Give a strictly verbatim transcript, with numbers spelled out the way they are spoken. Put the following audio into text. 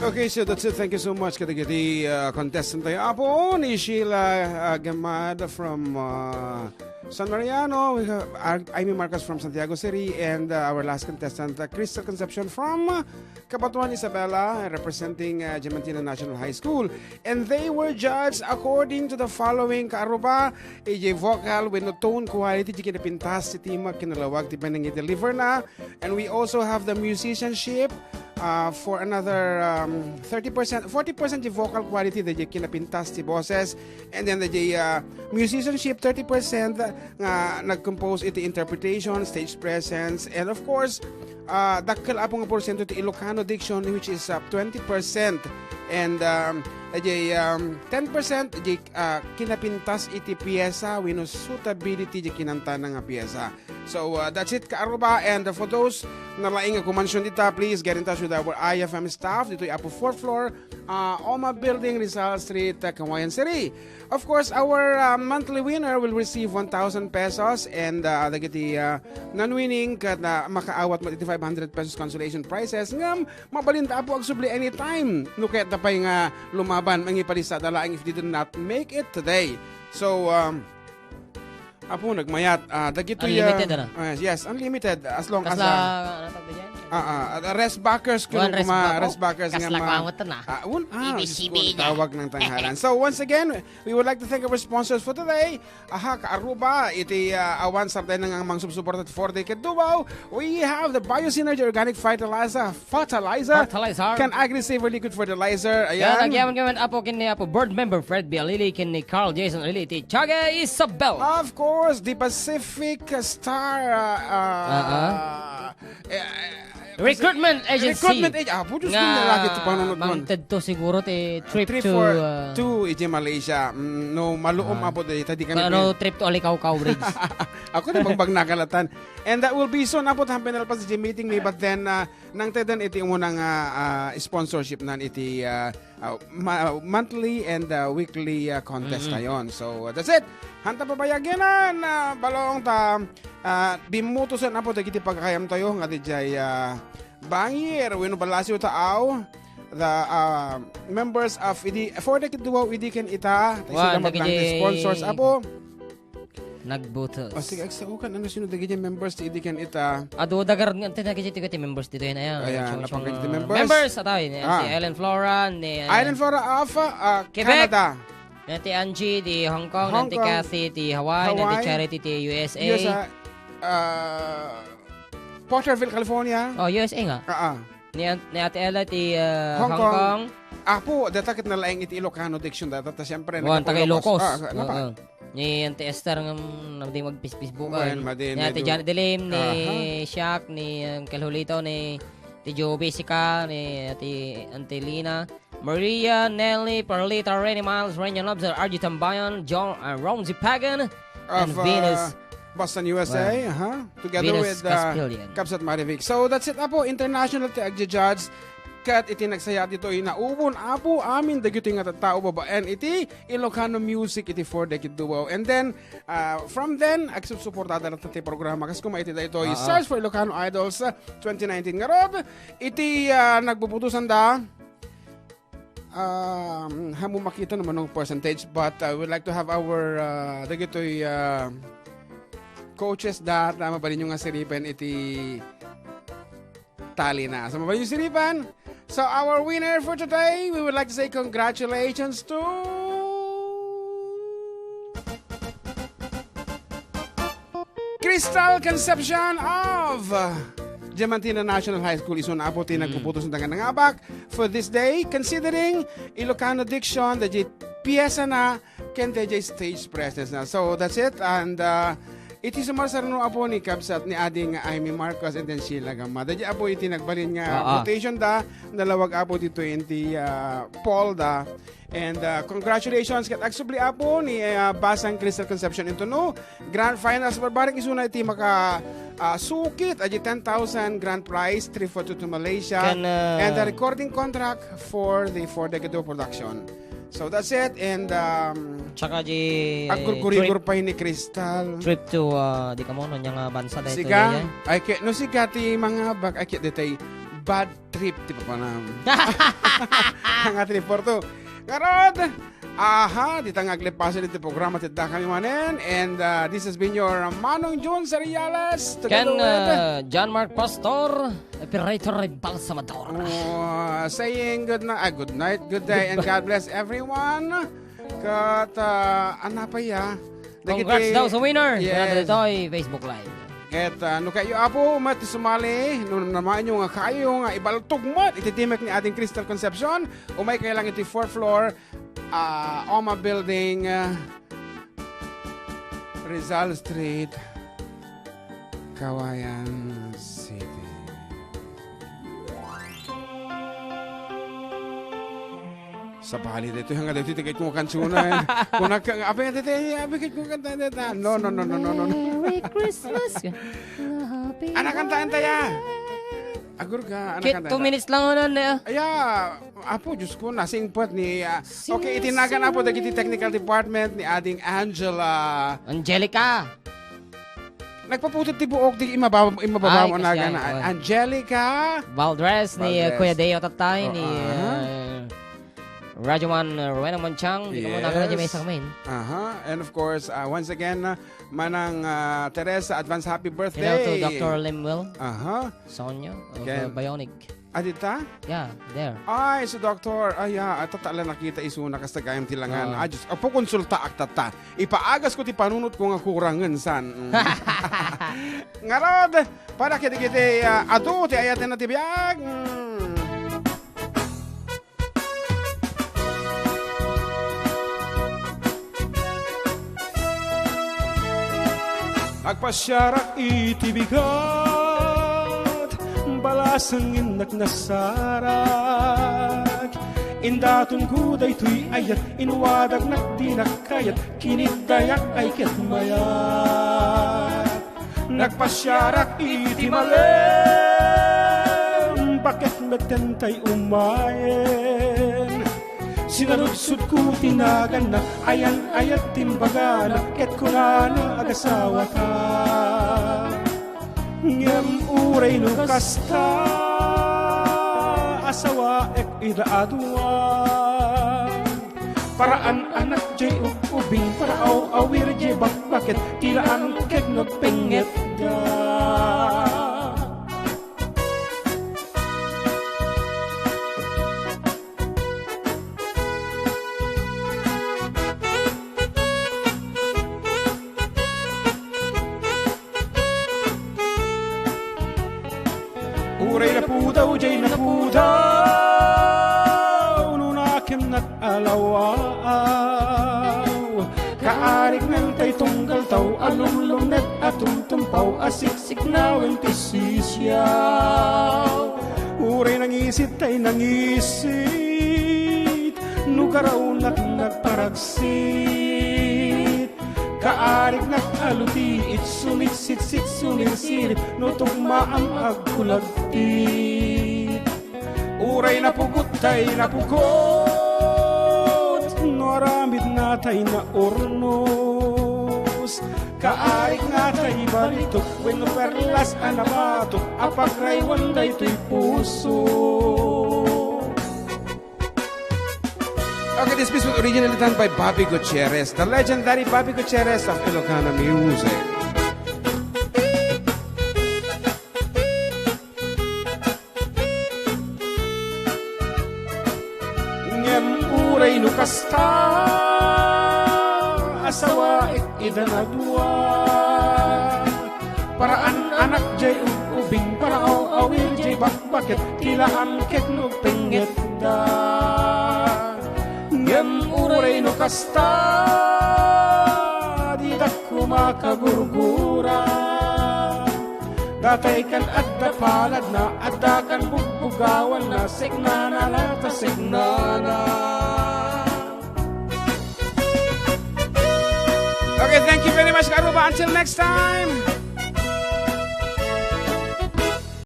Okay, so that's it. Thank you so much kadagiti uh, contestant tayo. Apo ni Sheila uh, Gamad from uh, San Mariano. We have Ar- Amy Marcos from Santiago City, and uh, our last contestant, uh, Crystal Concepcion from uh, Cabatuan, Isabela, representing uh, Diamantina National High School. And they were judged according to the following, kaaruba, iti vocal wenno tone quality, di kinapintas ti timek, kinalawag ti panangideliver na. And we also have the musicianship uh, for another um, thirty percent, forty percent di vocal quality, di kinapintas ti boses. And then the uh, musicianship, thirty percent nga nag-compose iti interpretation, stage presence, and of course, uh, dakkel apo nga porsyento ti Ilocano diction, which is uh, twenty percent. And um, the um, ten percent di uh, kinapintas iti piyesa wenno suitability di kinantana nga piyesa. So uh, that's it, kaaruba. And uh, for those na laing nga kumansyon dita, please get in touch with our I F M staff ditoy apo fourth floor, uh, Oma Building, Rizal Street, uh, Cauayan City. Of course, our uh, monthly winner will receive one thousand pesos, and uh, dagiti uh, non-winning ket uh, makaawat met iti five hundred pesos consolation prizes. Ngem mabalinda apo agsubli anytime no kayatda pay nga lumaban, mangipadisada laeng if they did not make it today. So, um, apo, nagmayat. Ah, dagitoy, ah, unlimited, ano? Ah, yes, unlimited as long as, ah, ano tawag dyan? Ah, ah, ah, rest backers, kuno rest backers nga ma-, ah, un-, ah, Diyos ko, tawag ng tanghalan. So, once again, we would like to thank our sponsors for today. Aha, kaaruba, iti, ah, awan sarday na nga mangsubsuporta ti Four Decade Duo. We have the Biosynergy Organic Fertilizer, Fertilizer. Fertilizer. Can Agri Saver Liquid Fertilizer. Ayan. Ayan, nagyaman kami, apo, ken ni, apo, board member Fred B. Alili, ken ni Carl Jason Alili, ti Tiaga Isabel. Of course, the Pacific Star, ah, ah, eh, eh, Recruitment Agency. Recruitment Agency. Ah, putos nga, nga lagi ti panunod man. Mangted to siguro ti trip to, ah, to iti Malaysia. Mm, no, maluom, ah, apo, di, tadi kami ano, trip to Alikawkaw Bridge. Ako na magbagnakalatan. And that will be soon, apo, ta pinalpas iti meeting mi, but then, ah, nangteddan iti umuna nga, ah, sponsorship nan iti, ah, ah, ma-, monthly and, ah, weekly, ah, contest tayon. So, that's it. Hanta pabayaginan, ah, balong ta, ah, bimmutosen, apo, dagiti pagkayam tayo nga dijay, ah, bangir, wenno balasiw ta aw, the, ah, members of idi, Four Decade Duo, idi ken ita, ta isu da dagiti sponsors, apo. Nagbutos. O, sige, agsaokan, ano, sino dagiti members ti idi ken ita? Adu, dagar, ti dagiti, ti members dito yun, ayan. Ayan, napangkit ti members. Members, ataw, ni Ellen Flora, ni, ah, Ellen Flora of, ah, Quebec. Canada. Ni Ate Angie, di Hong Kong, ni Ate Kathy, di Hawaii, ni Ate Charity, di U S A. U S A, ah, Porterville, California. Oh, U S A nga. Ah, ah. Ni, ni Ate Ella, ti, ah, Hong Kong. Apo, data ket nalaing iti Ilocano diction data, ta siyempre, taga Ilocos. Ah, napa? Ni Auntie Esther nga, mm, nagdi magpis-, Facebookan. Ni Ate Janet Delim, ni Shaq, ni Uncle Julito, ni Ate Joby Sica, ni Ate Antelina, Maria, Nelly, Perlita, Rene Miles, Rene Lobster, R G Tambayan, John, uh, Ramsey Pagan, and Venus, Boston, U S A, aha. Together with, uh, Caspillion. Kabsat Marivic. So, that's it, apo. International ti agja-judge. Ket iti nagsaya ditoy naubon, apo, amin dagitoy nga tattao babaen iti Ilocano music iti Four Decade Duo. And then, uh, from then, agsubsuportada latta ti programa. Kas kuma iti daytoy, Search for Ilocano Idols, uh, twenty nineteen. Ngarud, iti, uh, nagbubutusan da, um, hamu makita naman ng percentage, but I would like to have our, uh, dagitoy, uh, coaches da, ta mabalin nyo nga siripen iti tali na. So, mabalin nyo siripen. So, our winner for today, we would like to say congratulations to Crystal Concepcion of Diamantina National High School. Isu na apo ti nagpuputos nga nangabak for this day, considering Ilocano diction, the piyesa na, ken dayjay stage presence na. So, that's it. And, uh, iti sumarsarno apo ni Kabsat ni Ading Amy Marcos and then Sheila Gama. Dayjay apo iti nagbalin nga quotation da, nalawag apo ti twenty, uh, poll da. And, uh, congratulations ket agsubli apo ni, uh, Basang Crystal Concepcion into no grand finals. Barbareng isuna iti maka, uh, sukit a di ten thousand grand prize, trip for to, to Malaysia, and the recording contract for the, for the Gado production. So that's it. And, um, tsaka di aggurgurigor pa ni Crystal. Trip to, uh, di kamo, no, nga bansa dahil siga, ay, ke-, no, siga ti mga bag, ay, ke-, detay. bad trip ti papanam. Nga three four two. Ngarud, aha, dita nga aglepasen iti programa ti Adda Kami Manen. And, uh, this has been your, uh, Manong Jun Seriales, together Ken, with uh, John Mark Pastor, operator Balsamador. Uh, saying good night, ah, good night, good day, and God bless everyone. Kat, uh, anapay, ah, Congrats dagiti daw sa winner. Yes. Ditoy Facebook Live. Ket, ah, no kayo, Apo, met sumali, no namaanyo nga kayo nga ibaltog met iti timek ni Ading Crystal Concepcion, umay kayo lang iti fourth floor, ah, Oma Building, ah, Rizal Street, Cauayan City. Sabali daytoy nga daytoy ti kayatko nga kansiona, eh. Kunak-, abi, daytoy, abi, kayatko nga kanta, daytoy. No, no, no, no, no, no, no. Merry Christmas. Happy Anak, kantaen tayo. Birthday. Agur ka, anak, Kit, kantaen two tayo. Minutes lang, ano, ne, ah. Aya, Apo, Diyos ko, nasingpet ni, ah, okay, itinagan, Apo, dagiti technical department ni Ading Angela. Angelica. Nagpaputod ti buok, di imababa, imababa Ay, mo na kasi gana. Ay, oh. Angelica Valdres ni, uh, Valdres. Kuya Deo Tatay, Oh, ni, ah. uh, Radyo Man, uh, Rowena Manchang, di ka mo Yes. Nagana di may isang main. Aha. And of course, uh, once again, uh, Manang, uh, Teresa, advance happy birthday. Hello to Doctor Lemuel Aha. Sonyo of, Again. Uh, Bionic. Adita? Yeah, there. Ay, so Doctor, ay, ah, at tata la nakita isuna kasta gayam ti langan. Oo. Ah, Diyos, apo konsultaak tata. Ipaagas ko ti panunot ko nga kurangen san. Mm. Ngarud, para kitikiti, ah, adu ti ayaten na ti biag. Mm. Agpasiarak iti bigat, balasang innak nasarak. Indatonko daytoy ayat, inwadagnak dinak kayat, kinitdayak ay ket mayat. Nagpasiarak iti malem, baket metten tay umayen. Sinaludsodko ti naganna, ayan-ayat ti imbagana, ket kunana, agasawata. Ngem uray no kasta, asawaek ida a dua. Paraan anak jay ub-ubing, para aw-awir jay bakbaket, ti laan ket nagpengngetta. Uray napudaw jay napudaw, no nakemnak a lawaaw. Kaarignan tay tunggal taw a lumlumnet a tumtumpaw a siksiknawen ti sisiaw. Uray nangisit tay nangisit, no garawnak nagparagsit. Kaarignak a lutiit, sumiksitsit, sumirsirip, no tukmaam agkulagtit. Uray napugot tay napugot, no aramidna tay naurnos. Kaarigna tay balitok, wenno perlas a nabatok, a pagraywan daytoy puso. Okay, this piece was originally done by Bobby Gutierrez, the legendary Bobby Gutierrez of Ilocano music. Ngem uray no kasta, asawaek ida a dua. Paraan anak jay ub-ubing, para aw-awir jay bakbaket, ti laan ket nagpengngetta. Ngem uray no kasta, didak koma kagurgura. Datay kan adda paladna, adda kan bugbugawanna, seknana la ta seknana. Okay, thank you very much, Karuba. Until next time.